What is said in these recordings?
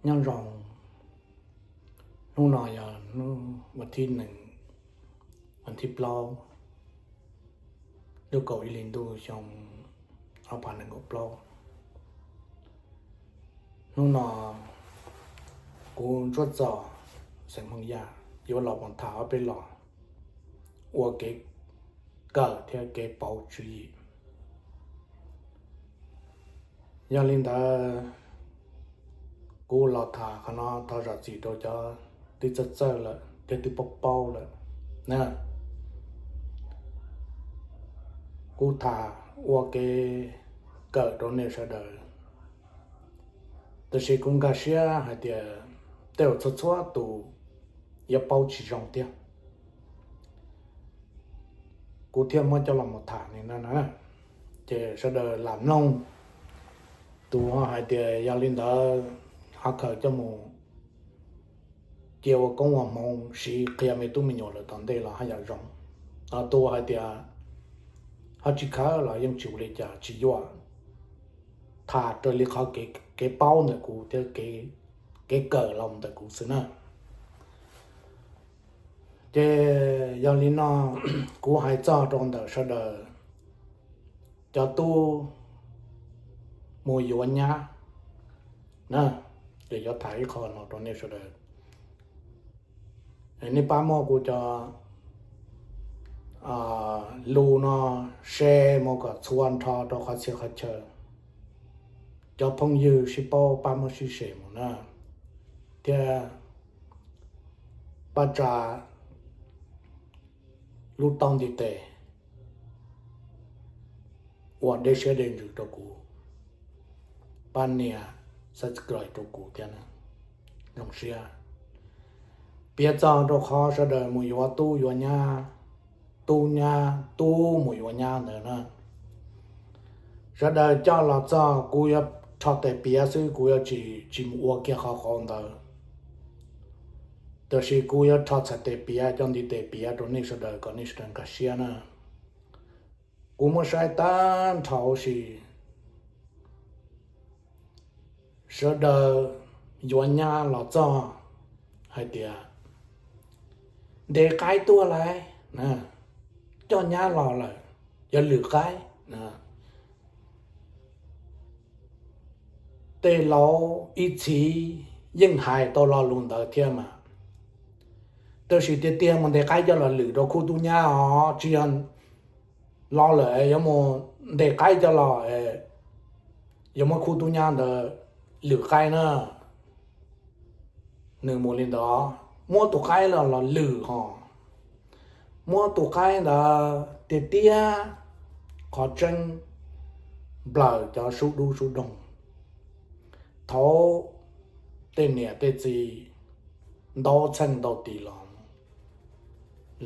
Nyob zoo, hnub no yog hnub vas thib nees, vas thib plaub, lub kaum ib hlis ntuj xyoo ob phav nees nkaum plaub. Hnub no kuv Ntsuab Txos xeem Hmoob Yaj yuav los tham ob peb los ua kev kawm thiab kev pauv tswv yim. Yog li ntawd, kuv los tham qhov no thov zam txim rau cov twb txawj txawj lawm thiab twb paub paub lawm na. Kuv tham ua kev kawm rau nej sawv daws, tab sis kuv nkag siab hais tias tej zaum txhua txhua tus yuav paub tsis zoo thiab, kuv thiaj muab coj los mus tham li no na. Ces sawv daws lam mloog. Tus ho hais tias yog li ntawd ho khaws coj mus cia ua koob ua hmoov siv qhia me tub me nyuam lawm tom ntej los haj yam zoo. Tus hais tias ho tsis khaws los yeej tsis ua li cas, tsis yuam, tham raws li qhov kev paub ntawm kuv thiab kev kawm los ntawm kuv xwb na. Ces yog li no, kuv hais txog rau ntawm sawv daws cov tub mus yuav nyab na, ces yuav tham ib qho no rau nej sawv daws. Nej pab muab kuv cov lus no share mus kom txhua nrho rau qhov txhia qhov chaw, cov phooj ywg sib paub pab muab sib share mus na, thiab pab tsa lub taub ntiv tes ua dej siab dej ntsws rau kuv, pab nias subscribe rau kuv thiab na. Zoo siab piav txog rau qhov sawv daws mus yuav tub yuav nyab, tub nyab, tub mus yuav nyab ntawd na. Sawv daws coj los txog kuv yuav rho tes piav xwb, kuv yuav tsis, tsis mus ua kiag qhov qauv ntawd. Tab sis kuv yuav rho txhais tes piav, cov ntiv tes piav rau nej sawv daws kom nej sawv daws nkag siab na. Kuv muab saib tag nrho huv si, sawv daws yuav nyab los txog hais tias ntes qaib tuaj lawm, coj nyab los lawm, yuav lwm qaib. Tej laus ib txhis yeej hais tau lo lus ntawd thiab mas, tab sis tiag tiag mus ntes qaib coj los lwm rau khub tub nyab os, tsis yog los lawm yuav mus ntes qaib coj los yuav muab khub tub nyab ntawd lwm qaib na. Nws mus li ntawd, muab tus qaib los los lwm ho, muab tus qaib ntawd tiag tiag qhov tseeb nplawm cov sub dub sub doog. Thaum tej niam tej txiv ntaub txheej ntau tis los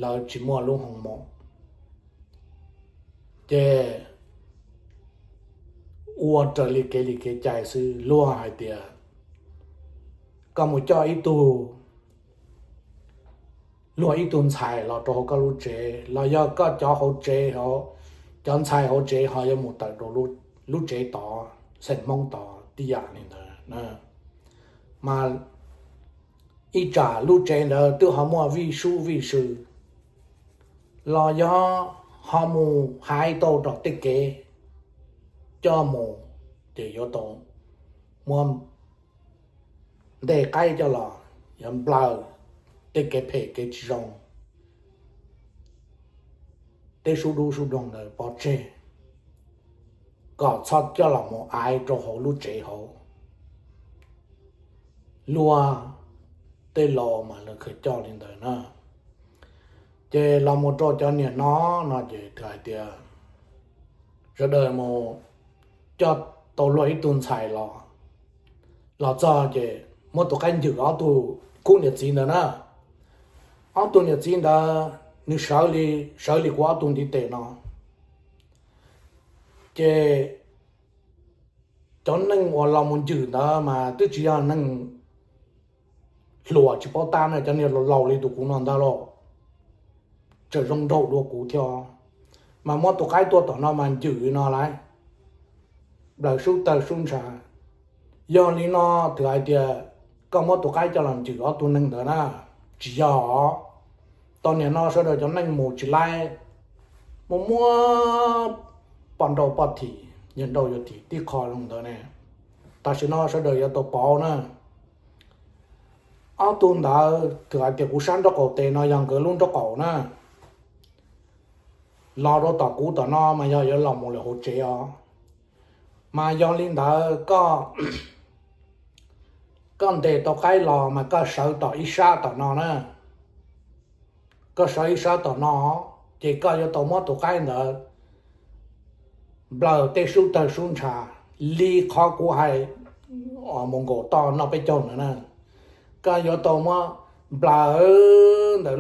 lawv tsis muaj lub hoo maum, ces ua raws li kev li kev cai xwb. Luag hais tias koj mus coj ib tug, luag ib tug ntxhais los rau hauv koj lub tsev, los yog koj cov hauv tsev, cov ntxhais hauv tsev ho yuav mus tawm rau lub tsev tod, xeem Hmoob tod tib yam li ntawd. Mas ib tsam lub tsev ntawd twb ho muaj vij sub vij sw, los yog ho mus hais tau rau tej kev coj mus, ces yuav tau muab ntes qaib coj los yuav nplawm tej kev phem kev tsis zoo, tej sub dub sub doog ntawd pov tseg, kom txhob coj los mus aiv rau hauv lub tsev hauv. Luag tej laus mas lawv khaws coj li ntawd na. Ces los mus rau cov niam no, no ces hais tias sawv daws mus coj tau luag ib tug ntxhais los, los txog ces muab tus qaib ncwm ob tug khub niam txiv ntawd na. Ob tug niam txiv ntawd nws sawv li, sawv li kuv ob tug ntiv tes no. Ces cov neeg uas los mus ncwm ntawd mas twb tsis yog neeg hluas tsis paub tab na, cov niag laus laus li tus kuv no ntag lauj, tseem zoo nraug dua kuv thiab. Mas muab tus qaib tuaj tom no mas ncwm no lauj, nplawm sub tawg sub ntsha. Yog li no, twb hais tias koj muab tus qaib coj los ncwm ob tug neeg ntawd na, tsis yog. Tau nim no sawv daws cov neeg mus tsis laib, muaj muab poj nrauj poj thim, yawg nrauj yawg thim tib qho zoo ntawd ne. Tam sim no sawv daws yuav tau pauv na. Ob tug ntawd twb hais tias kuv sab nraub qaum tes no yog nkawd lub nraub qaum na, los rau tom kuv tom no mas yog yuav los mus lawm hauv tsev os. Mas yog li ntawd koj, koj ntes tau qaib los mas koj sawv tom ib sab tom no na, koj sawv ib sab tom no, ces koj yuav tau muab tus qaib ntawd nplawm tej sub tawg sub ntsha li qhov kuv hais mus nkaum toj noj peb caug ntawd na. Koj yuav tau muab nplawm ntawm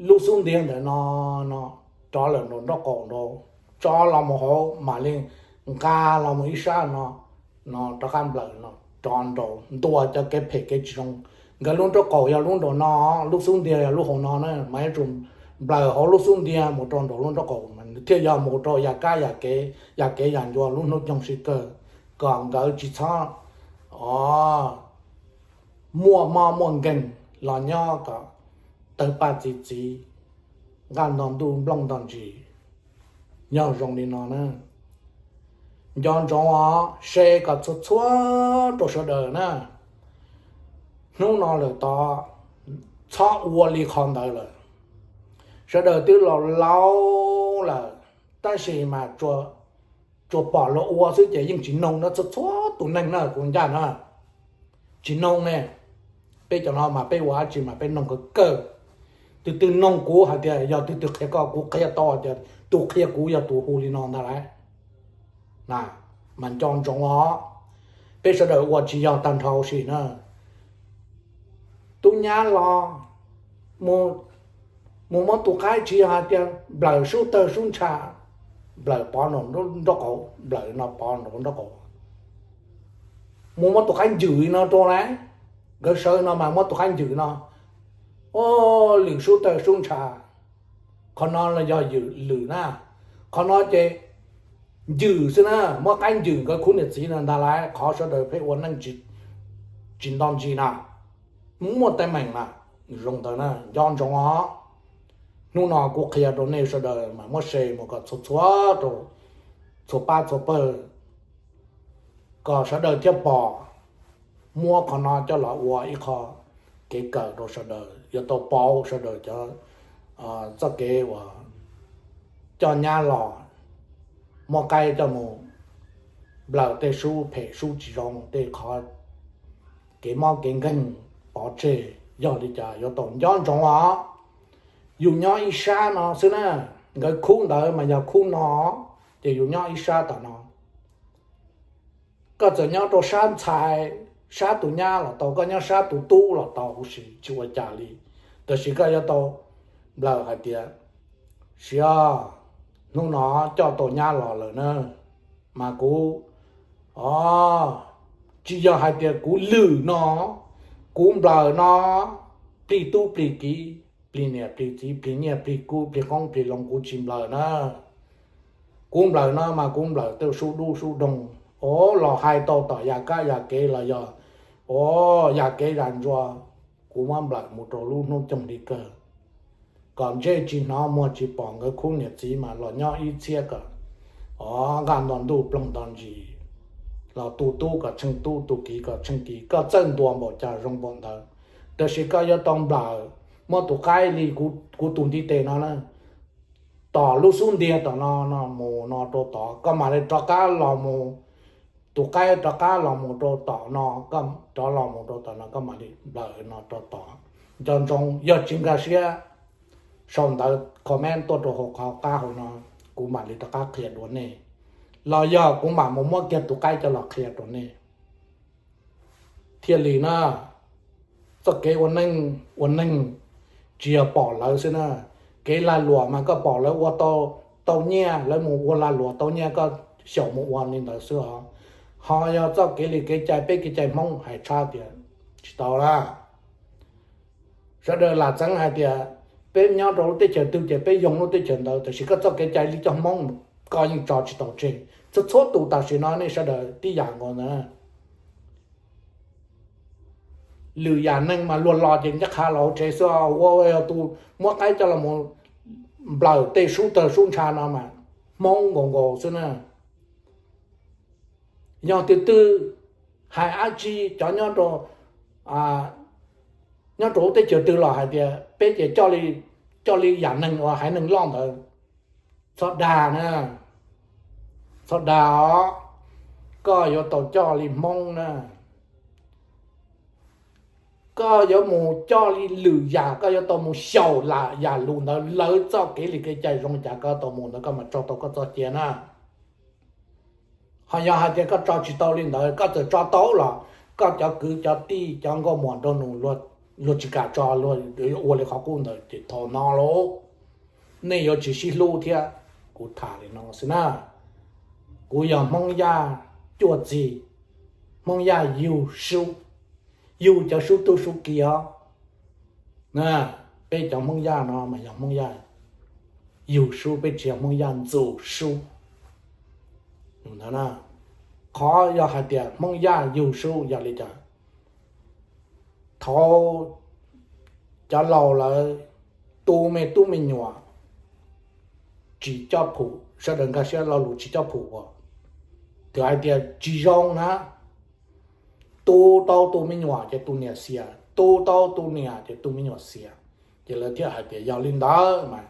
lub xub ntiag ntawm no, no rov lawm nraum nraub qaum nraud, tso los mus hauv mam li nqa los mus ib sab no, no rov qab nplawm no rov nraud, ntuas cov kev phem kev tsis zoo. Nkawd lub nraub qaum yog lub nraum no, lub xub ntiag yog lub hauv no na, mas yuav tsum nplawm hauv lub xub ntiag mus rau nraum lub nraub qaum mas nws thiaj yog mus rau yam kab yam kev, yam kev yam ncua lub hnub nyoog sib kawg, kom nkawd tsis txhob muaj mob muaj nkeeg los nyob kom tawg paj txi txiv, nqaj nto ntuj nplooj nto ntsis. Yog zoo li no na, nco ntsoov os, se kom txhua txhua rau sawv daws na. Hnub no lawm tod txhob ua li qhov ntawd lawm. Sawv daws twb laus laus lawm, tab sis mas tsuas pom luag ua xwb ces yeej tsis noog na, txhua txhua tus neeg na kuv ncaj na, tsis noog ne. Peb cov no mas peb ua dab tsi mas peb noog kawg kawg. Tus twg noog kuv hais tias yog tus twg qhia koj, kuv qhia tau tias tus qhia kuv yog tus hu li no ntag lauj. Na, mas nco ntsoov os, peb sawv daws ua tsis yog tag nrho sim na. Tub nyab los mus muab tus qaib tsis yog hais tias nplawm sub tawg sub ntsha, nplawm pov nraum nraub qaum, nplawm no pov nraum nraub qaum, mus muab tus qaib ncwm li no rau na. Nkawd sawv no mas muab tus qaib ncwm no, o, lwm sub tawg sub ntsha. Qhov no los yog lwm na, qhov no ces ncwm xwb na, muab qaib ncwm nkawd khub niam txiv no ntag lauj, qhov sawv daws pheej ua neej tsis nto ntsis na, muaj teeb meem na, zoo ntawd na, nco ntsoov os. Hnub no kuv qhia rau nej sawv daws mas muab share mus kom txhua txhua rau txhua pab txhua pawg, kom sawv daws thiaj pom, muab qhov no coj los ua ib qho kev kawm rau sawv daws, yuav tau pauv sawv daws cov txoj kev uas coj nyab los, muab qaib coj mus nplawm tej sub phem sub tsis zoo, tej qhov kev mob kev nkeeg pov tseg. Yog li cas yuav tau nco ntsoov os. Yus nyob ib sab no xwb na, nkawd khub ntawd mas yog khub no, ces yus nyob ib sab tom no. Koj txawm nyob rau sab ntxhais, sab tus nyab los tau, koj nyob sab tus tub los tau huv si, tsis ua cas li. Tab sis koj yuav tau nplawm hais tias, siab, hnub no coj tau nyab los lawm na, mas kuv, o, tsis yog hais tias kuv lwm no, kuv nplawm no, plig tub plig kiv, plig niam plig txiv, plig nyiaj plig kub, plig qoob plig loo, kuv tsis nplawm na. Kuv nplawm no mas kuv nplawm tej sub dub sub doog, o, los hais tau tom yam kab yam kev los yog, o, yam kev zam ntsuas, kuv muab nplawm mus rau lub hnub coog li kawg. Kom ntsej tsis hnov muag tsis pom nkawd khub niam txiv mas los nyob ib txhiab kom, o, nqaj nto ntuj ploog nto ntsis, los tu tub kom tsheej tub, tu kiv kom tsheej kiv, koj txawj ntuas npaum cas zoo npaum ntawd. Tab sis koj yuav tau nplawm, muab tus qaib li kuv tus ntiv tes no na, tom lub xub ntiag tom no, no mus no rau tod, koj mam li rov qab los mus, tus qaib rov qab los mus rau tom no, koj rov los mus rau tom no, koj mam li nplawm no rau tod. Nco ntsoov, yog tsis nkag siab, sau ntawv comment tuaj rau hauv qhov qab hauv no, kuv mam li rov qab qhia dua nej, los yog kuv mam mus muab kiag tus qaib coj los qhia rau nej. Thiaj li na, txoj kev ua neej, ua neeg tsis yog pom lawv xwb na. Kev lag luam mas koj pom lawv ua tau, tau nyiaj, lawv mus ua lag luam tau nyiaj, koj xyaum mus ua li ntawd xwb os. Ho yog txoj kev li kev cai, peb kev cai Hmoob hais tshab tias tsis tau na. Sawv daws lam txeev hais tias peb nyob rau lub teb chaws twg ces peb yoo lub teb chaws ntawd, tab sis koj txoj kev cai li cov Hmoob koj yeej tso tsis tau tseg. Txhua txhua tus tam sim no nej sawv daws tib yam nkaus ntawd. Lwm yam neeg mas luag los ces ncaj qha los hauv tsev xwb, ua tus muab qaib coj los mus nplawm tej sub tawg sub ntsha no mas Hmoob nkaus nkaus xwb na. Yog tus twg hais dab tsi cov nyob rau lub teb chaws twg los hais tias peb ces coj li yam neeg uas haiv neeg loj ntawd, txhob dag na, txhob dag os. Koj yuav tau coj li Hmoob na. Koj yuav mus coj li lwm yam, koj yuav tau mus xyaum lam yam lus ntawd, lawv txoj kev li kev cai zoo li cas koj tau mus ntawd koj mam tso tau koj txoj cia na. Ho yog hais tias koj tso tsis tau li ntawd, koj txawm tso tau los koj cov kwv cov tij cov nkauj muam nraug nus luag tsis kam tso, luag ua li qhov qub ntawd ces thaum no lauj, nej yuav tsis sib hlub thiab. Kuv tham li no xwb na. Kuv yog Hmoob Yaj cuaj txig, Hmoob Yaj yug sub, yug cov sub tub sub ki os. Peb cov Hmoob Yaj no mas yog Hmoob Yaj yug sub, peb tsis yog Hmoob Yaj ntxus sub. Qhov yog hais tias Hmoob Yaj yug sub yog li cas? Thaum cov laus lawv tu me tub me nyuam tsis cob phum, sawv daws nkag siab lo lus tsis cob phum as, txawm hais tias tsis zoo na, tu tau tus me nyuam ces tus niam xiam, tu tau tus niam ces tus me nyuam xiam. Ces lawv thiaj hais tias yog li ntawd mas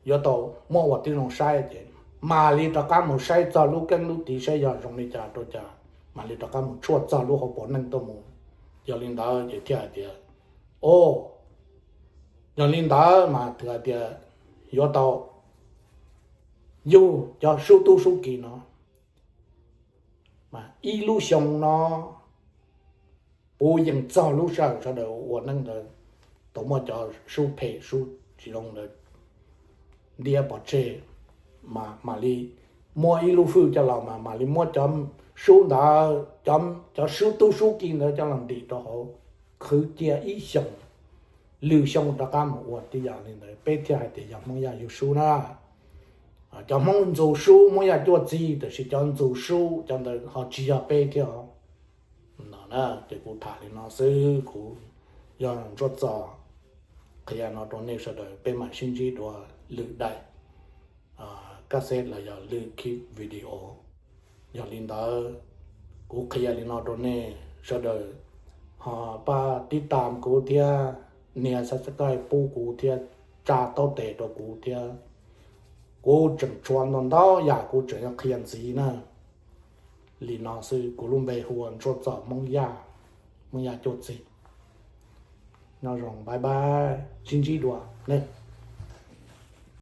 yuav tau muab ua tib zoo saib, ces mam li rov qab mus saib txog lub keeb lub tiv saib yog zoo li cas rau cas, mam li rov qab mus tshuaj txog lub hauv paus neej tuaj mus. Yog li ntawd ces thiaj hais tias, o, yog li ntawd mas txawm hais tias yuav tau yug cov sub tub sub ki no mas ib lub xyoo no puv yees txog lub sij hawm sawv daws ua neej ntawd tau muaj cov sub phem sub tsis zoo ntawd ntiab pov tseg, mam li muab ib lub hwj coj los mas mam li muab cov sub ntawd, cov sub tub sub ki ntawd coj los ntim rau hauv, qhwv cia ib xyoos, lwm xyoo rov qab mus ua tib yam li ntawd, peb thiaj hais tias yog Hmoob Yaj yug sub na. Cov Hmoob ntxus sub, Hmoob Yaj cuaj txig, tiam sis cov ntxus sub cov ntawd ho tsis yog peb thiab os. No na, ces kuv tham li no xwb, kuv yog Ntsuab Txos qhia no rau nej sawv daws, peb mam sib ntsib dua lwm daim kab xeb los yog lwm khib video. Yog li ntawd, kuv qhia li no rau nej sawv daws, ho pab tib tam kuv thiab, nias subscribe pub kuv thiab, tsa taub tes rau kuv thiab. Kuv tseem tshuav ntau ntau yam kuv tseem yuav qhia ntxiv na. Li no xwb, kuv lub npe hu ua Ntsuab Txos Hmoob Yaj, Hmoob Yaj cuaj txig. Nyob zoo, bye bye, sib ntsib dua ne.